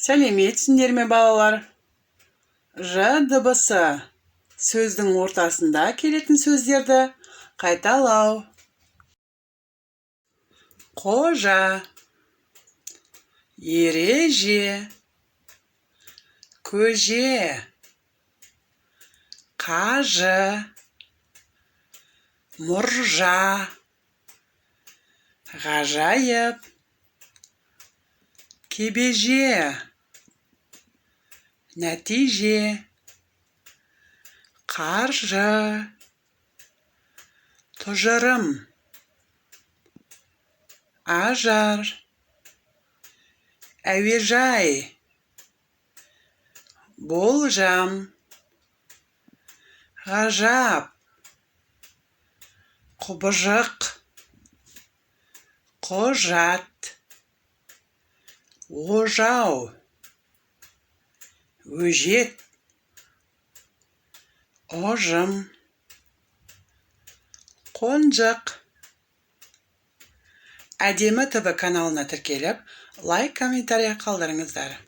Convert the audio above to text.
Сәлеметсіңдер ме, балалар? Ж дыбысы сөздің ортасында келетін сөздерді қайталау. Қожа, ереже, көже, қажы, мұржа, ғажайып, кебеже, нәтиже, қаржы, тұжырым, ажар, әуежай, болжам, ғажап, құбыжық, құжат, ожау, өжет, ұжым, қонжық. Әдемі ТВ каналына тіркеліп, лайк, комментарий қалдырыңыздар.